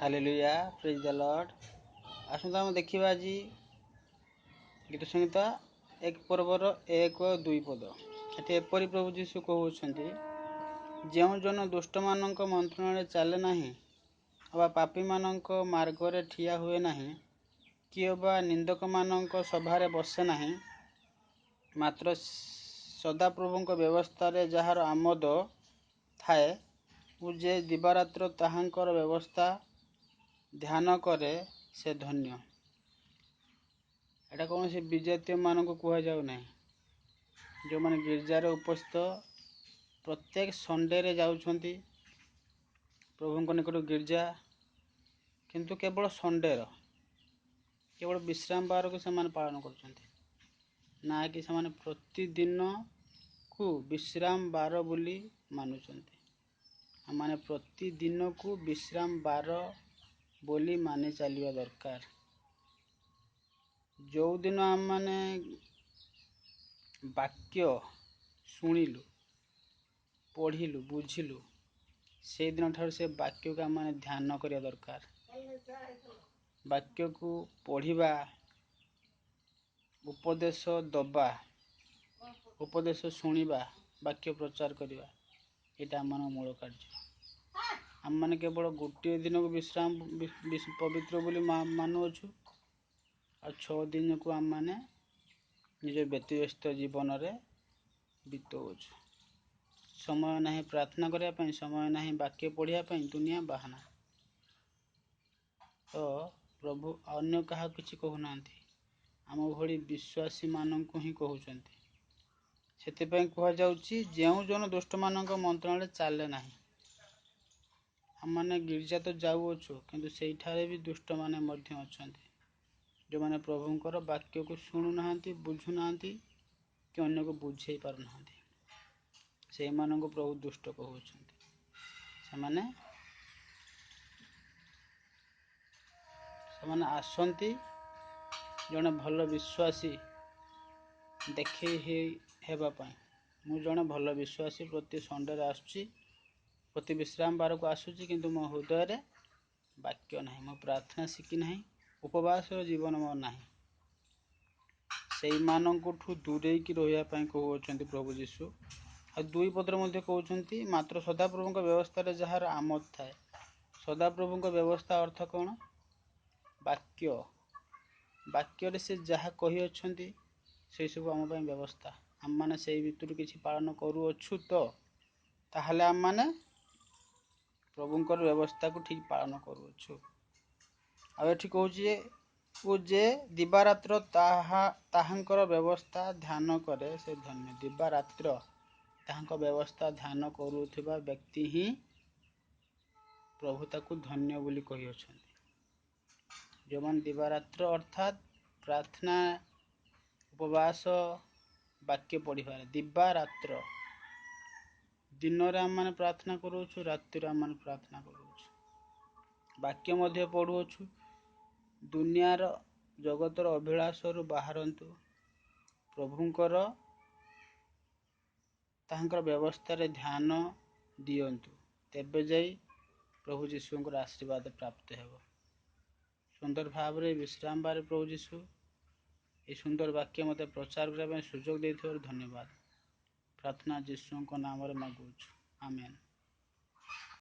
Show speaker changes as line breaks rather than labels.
Hallelujah, praise the Lord. ଆସନ୍ତୁ ଆମେ ଦେଖିବା ଆଜି ଗୀତ ସଂହିତା 1 ପର୍ବର 1 ଓ 2 ପଦ। ଏଠି ଏପରି ପ୍ରଭୁ ଯୀଶୁ କହୁଅଛନ୍ତି, ଯେଉଁ ଜନ ଦୁଷ୍ଟମାନଙ୍କ ମନ୍ତ୍ରଣାରେ ଚାଲେ ନାହିଁ, ଅବା ପାପୀମାନଙ୍କ ମାର୍ଗରେ ଠିଆ ହୁଏ ନାହିଁ, କି ଅବା ନିନ୍ଦକମାନଙ୍କ ସଭାରେ ବସେ ନାହିଁ, ମାତ୍ର ସଦାପ୍ରଭୁଙ୍କ ବ୍ୟବସ୍ଥାରେ ଯାହାର ଆମୋଦ ଥାଏ ଓ ଯେ ଦିବାରାତ୍ର ତାହାଙ୍କର ବ୍ୟବସ୍ଥା ଧ୍ୟାନ କରେ, ସେ ଧନ୍ୟ। ଏଇଟା କୌଣସି ବିଜାତୀୟମାନଙ୍କୁ କୁହାଯାଉ ନାହିଁ, ଯେଉଁମାନେ ଗିର୍ଜାରେ ଉପସ୍ଥିତ ପ୍ରତ୍ୟେକ ସଣ୍ଡେରେ ଯାଉଛନ୍ତି ପ୍ରଭୁଙ୍କ ନିକଟକୁ ଗିର୍ଜା, କିନ୍ତୁ କେବଳ ସଣ୍ଡେର, କେବଳ ବିଶ୍ରାମ ବାରକୁ ସେମାନେ ପାଳନ କରୁଛନ୍ତି, ନା କି ସେମାନେ ପ୍ରତିଦିନକୁ ବିଶ୍ରାମ ବାର ବୋଲି ମାନୁଛନ୍ତି। ଆମମାନେ ପ୍ରତିଦିନକୁ ବିଶ୍ରାମ ବାର ବୋଲି ମାନି ଚାଲିବା ଦରକାର। ଯେଉଁଦିନ ଆମମାନେ ବାକ୍ୟ ଶୁଣିଲୁ, ପଢ଼ିଲୁ, ବୁଝିଲୁ, ସେଇଦିନ ଠାରୁ ସେ ବାକ୍ୟକୁ ଆମମାନେ ଧ୍ୟାନ କରିବା ଦରକାର। ବାକ୍ୟକୁ ପଢ଼ିବା, ଉପଦେଶ ଦେବା, ଉପଦେଶ ଶୁଣିବା, ବାକ୍ୟ ପ୍ରଚାର କରିବା, ଏଇଟା ଆମମାନଙ୍କ ମୂଳ କାର୍ଯ୍ୟ। ଆମମାନେ କେବଳ ଗୋଟିଏ ଦିନକୁ ବିଶ୍ରାମ ପବିତ୍ର ବୋଲି ମାନୁଅଛୁ, ଆଉ 6 ଦିନକୁ ଆମମାନେ ନିଜ ବ୍ୟତିବ୍ୟସ୍ତ ଜୀବନରେ ବିତଉଛୁ। ସମୟ ନାହିଁ ପ୍ରାର୍ଥନା କରିବା ପାଇଁ, ସମୟ ନାହିଁ ବାକ୍ୟ ପଢ଼ିବା ପାଇଁ, ଦୁନିଆ ବାହାନା। ତ ପ୍ରଭୁ ଅନ୍ୟ କାହାକୁ କିଛି କହୁନାହାନ୍ତି, ଆମ ଭଳି ବିଶ୍ୱାସୀମାନଙ୍କୁ ହିଁ କହୁଛନ୍ତି। ସେଥିପାଇଁ କୁହାଯାଉଛି, ଯେଉଁ ଜନ ଦୁଷ୍ଟମାନଙ୍କ ମନ୍ତ୍ରଣାରେ ଚାଲେ ନାହିଁ। ଆମମାନେ ଗିର୍ଜା ତ ଯାଉଅଛୁ, କିନ୍ତୁ ସେଇଠାରେ ବି ଦୁଷ୍ଟମାନେ ମଧ୍ୟ ଅଛନ୍ତି, ଯେଉଁମାନେ ପ୍ରଭୁଙ୍କର ବାକ୍ୟକୁ ଶୁଣୁନାହାନ୍ତି, ବୁଝୁନାହାନ୍ତି କି ଅନ୍ୟକୁ ବୁଝେଇ ପାରୁନାହାନ୍ତି। ସେଇମାନଙ୍କୁ ପ୍ରଭୁ ଦୁଷ୍ଟ କହୁଅଛନ୍ତି। ସେମାନେ ଆସନ୍ତି ଜଣେ ଭଲ ବିଶ୍ୱାସୀ ଦେଖେଇ ହେବା ପାଇଁ। ମୁଁ ଜଣେ ଭଲ ବିଶ୍ୱାସୀ, ପ୍ରତି ସଣ୍ଡେରେ ଆସୁଛି, ପ୍ରତି ବିଶ୍ରାମ ବାରକୁ ଆସୁଛି, କିନ୍ତୁ ମୋ ହୃଦୟରେ ବାକ୍ୟ ନାହିଁ, ମୁଁ ପ୍ରାର୍ଥନା ଶିଖି ନାହିଁ, ଉପବାସର ଜୀବନ ମୋର ନାହିଁ। ସେଇମାନଙ୍କଠୁ ଦୂରେଇକି ରହିବା ପାଇଁ କହୁଅଛନ୍ତି ପ୍ରଭୁ ଯୀଶୁ। ଆଉ 2 ପଦରେ ମଧ୍ୟ କହୁଛନ୍ତି, ମାତ୍ର ସଦାପ୍ରଭୁଙ୍କ ବ୍ୟବସ୍ଥାରେ ଯାହାର ଆମୋଦ ଥାଏ। ସଦାପ୍ରଭୁଙ୍କ ବ୍ୟବସ୍ଥା ଅର୍ଥ କ'ଣ? ବାକ୍ୟ। ବାକ୍ୟରେ ସେ ଯାହା କହିଅଛନ୍ତି ସେହିସବୁ ଆମ ପାଇଁ ବ୍ୟବସ୍ଥା। ଆମମାନେ ସେଇ ଭିତରୁ କିଛି ପାଳନ କରୁଅଛୁ ତ, ତାହେଲେ ଆମମାନେ ପ୍ରଭୁଙ୍କର ବ୍ୟବସ୍ଥାକୁ ଠିକ୍ ପାଳନ କରୁଅଛୁ। ଆଉ ଏଠି କହୁଛି ଯେ, ଓ ଯେ ଦିବାରାତ୍ର ତାହାଙ୍କର ବ୍ୟବସ୍ଥା ଧ୍ୟାନ କରେ, ସେ ଧନ୍ୟ। ଦିବାରାତ୍ର ତାହାଙ୍କ ବ୍ୟବସ୍ଥା ଧ୍ୟାନ କରୁଥିବା ବ୍ୟକ୍ତି ହିଁ ପ୍ରଭୁ ତାକୁ ଧନ୍ୟ ବୋଲି କହିଅଛନ୍ତି। ଯେଉଁମାନେ ଦିବାରାତ୍ର ଅର୍ଥାତ୍ ପ୍ରାର୍ଥନା, ଉପବାସ, ବାକ୍ୟ ପଢ଼ିବାରେ, ଦିବାରାତ୍ର, ଦିନରେ ଆମମାନେ ପ୍ରାର୍ଥନା କରୁଅଛୁ, ରାତିରେ ଆମମାନେ ପ୍ରାର୍ଥନା କରୁଅଛୁ, ବାକ୍ୟ ମଧ୍ୟ ପଢ଼ୁଅଛୁ। ଦୁନିଆର ଜଗତର ଅଭିଳାଷରୁ ବାହାରନ୍ତୁ, ପ୍ରଭୁଙ୍କର ତାହାଙ୍କର ବ୍ୟବସ୍ଥାରେ ଧ୍ୟାନ ଦିଅନ୍ତୁ, ତେବେ ଯାଇ ପ୍ରଭୁ ଯୀଶୁଙ୍କର ଆଶୀର୍ବାଦ ପ୍ରାପ୍ତ ହେବ। ସୁନ୍ଦର ଭାବରେ ବିଶ୍ରାମ ବାରେ ପ୍ରଭୁ ଯୀଶୁ ଏହି ସୁନ୍ଦର ବାକ୍ୟ ମୋତେ ପ୍ରଚାର କରିବା ପାଇଁ ସୁଯୋଗ ଦେଇଥିବାରୁ ଧନ୍ୟବାଦ। ପ୍ରାର୍ଥନା ଯୀଶୁଙ୍କ ନାମରେ ମାଗୁଅଛୁ, ଆମେନ୍।